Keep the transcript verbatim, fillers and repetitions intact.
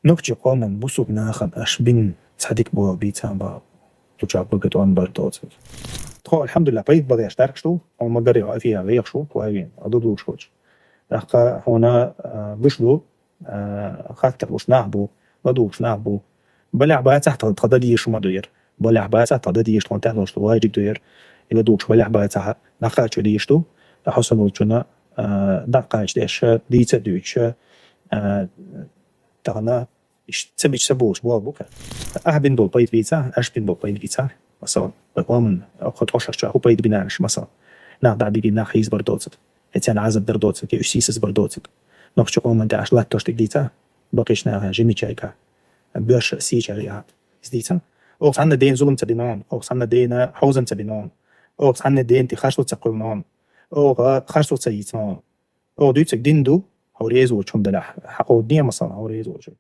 Нохчий къоман бусулба нахана аша бина цхьа дика болх бийцаб, цу чу багатӀон бар доцург. Тхо, алхьамдулиллахӀ, пайда бахьаш даргаш ду, хьо ма гарра, хьо Ӏафия вехаш ву, хьо вайна, хьо дудуш хоч. ТӀаккха хьуна, а, буш ду, а, хаттар буш нах бу, ладугӀуш нах бу. Балехь бацахь тха, тха дан дезаш ма ду яр. Балехь бацахь тха дан дезаш, тхона тӀехь долуш ду, ваджиб ду яр. И ладугӀуш балехь бацахь, дӀакхачо дезаш ду. Ткъа хьо сан волчунна, а, дӀакхача деш, дийца а дуьйцуш, а, тахана иштта ца бича ца болуш болх бу-кх. Ахь бина болу пайда бийцахь, аша бина болу пайда бийцахь, масала, вай къоман, хӀокху тӀошах чохь хӀун пайда бина аша, масала? Нах дӀа а бигий, нах хьийзабар доцург. Я царна Ӏазап дар доцург, я уьш сийсазбар доцург. Нохчий къоман тӀехь аша латтош дерг дийцахь, бакъийчу наха, жимачайга, боьрша сийчара яхьа, иза дийцахь. Оха цхьанна дена зулам ца дина хьуна, оха цхьанна дена хьовзам ца бина хьуна, оха цхьанна дена тӀе харцо ца кхоьллина хьуна, оха харцо ца йийцина хьуна. Оха дуьйцург дин ду, хьо реза волчу хӀума далахь, хьакховдане, масала, хьо реза волчу.